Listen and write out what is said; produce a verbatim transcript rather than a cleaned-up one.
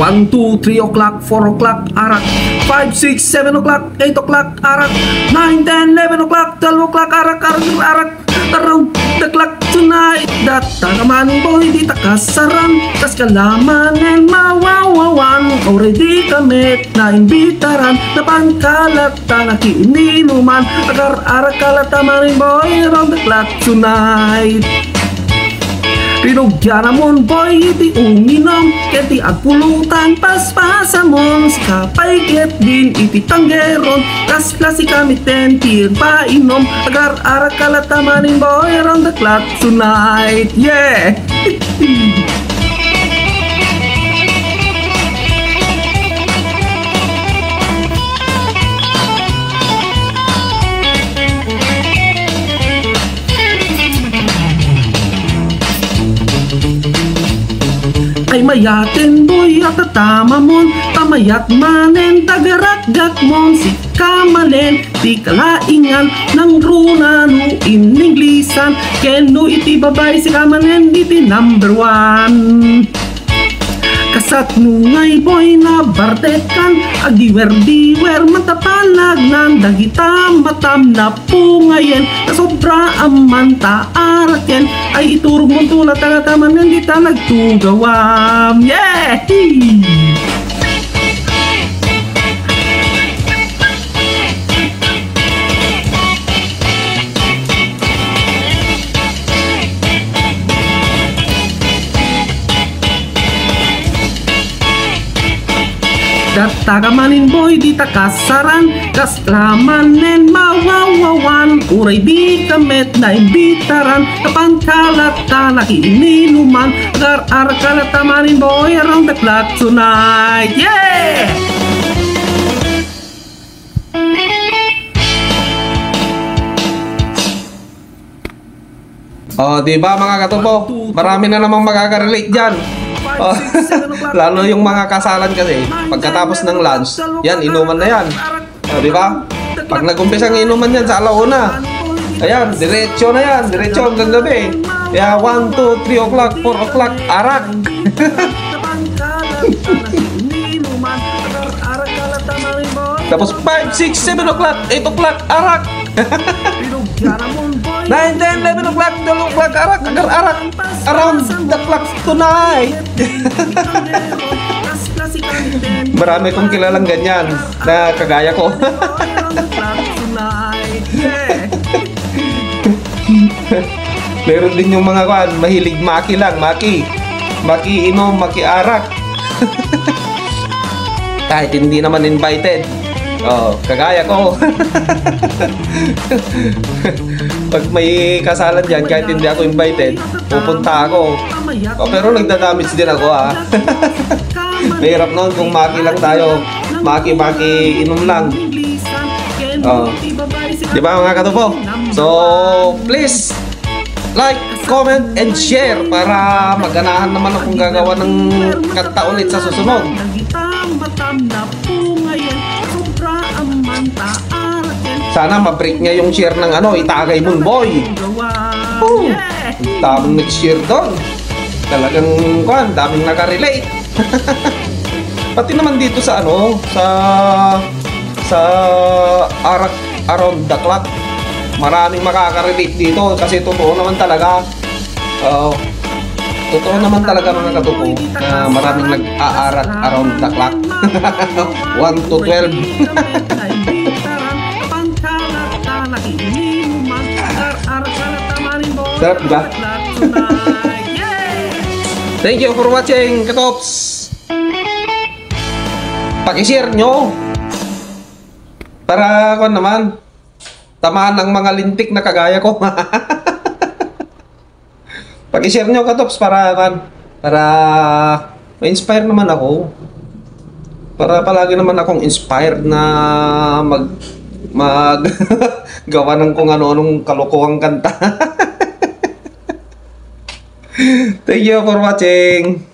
One, two, three o'clock, four o'clock, arak. Five, six, seven o'clock, eight o'clock, arak. Nine, ten, eleven o'clock, twelve o'clock, arak, arak, arak. Around the clock tonight. Data ka man, boy, dita kasaran. Kas kalamanen mawawawan. Already kami naimbitaran. Napangkalat ta nakiininuman. Agar-arak kalata manen, boy, around the clock tonight. Rinugyanamon, boy, iti uminom, ket ti agpulutan, paspasamon, sika pay ketdin iti tanggeron, kasla sika metten ti agpainom, agar-arak kalata manen, boy, around the clock tonight. Yeah! Ay mayaten, boy, a tatamamon, ta mayat manen, dagarakgakmon, sika manen, ti kalaingan, nangruna no ininglisan, ken no iti babay, sika manen, iti number one. Kasat no ngay, boy, nabartekan, agiwer-diwer, matapanagnan, dagita matam napungayen, nasobra amman ta araken, ay iturogmonto la ta manen dita nagtugawam. Yeah! Data ka manen, boy, dita kasaran, kasla manen mawawawan, uray dika met naimbitaran, napangkalat ta nakiininuman, agar-arak kalata manen, boy, around the clock tonight. Yeah! Oh, di ba, mga katupo? Marami na namang makaka-relate dyan. Oh, lalo yung mga kasalan kasi, pagkatapos ng lunch, yan, inuman na yan. Oh, di ba? Pag nag-umpisa ang inuman yan sa alauna, ayan, diretso na yan, diretso hanggang gabi. Kaya one, two, three o'clock, four o'clock, arak. Tapos five, six, seven o'clock, eight o'clock, arak. Nine, ten, eleven o'clock, twelve o'clock, arak, agar-arak. Around the clock tonight. Marami kong kilalang ganyan na kagaya ko. Meron din yung mga kwan, mahilig maki lang, maki. Maki inom, maki arak. Kahit hindi naman invited. Oh, kagaya ko. Pag may kasalan dyan, kahit hindi ako invited, pupunta ako. Oh, pero nagdadamage din ako, ah. Mahirap noon kung maki lang tayo. Maki-maki inom lang. Oh. Di ba, mga katupo? So, please, like, comment, and share para maganahan naman akong gagawa ng kanta ulit sa susunod. Sana ma-break nga yung share ng ano, itagay mong boy. Oh, daming nag-share doon. Talagang, kwan, daming nakarelate. Pati naman dito sa ano, sa, sa arak around the clock. Maraming makaka-relate dito kasi totoo naman talaga. Oo. Totoo naman talaga, mga katupo, na maraming nag-aarak around the clock. One to twelve. Sarap, di ba? Thank you for watching, katops. Paki-share nyo. Para, kwan naman, tamaan ang mga lintik na kagaya ko. Paki-share nyo, katops, para, kwan, para ma-inspire naman ako. Para palagi naman akong inspired na mag, mag, gawa ng kung ano-anong kalokohang kanta. Thank you for watching.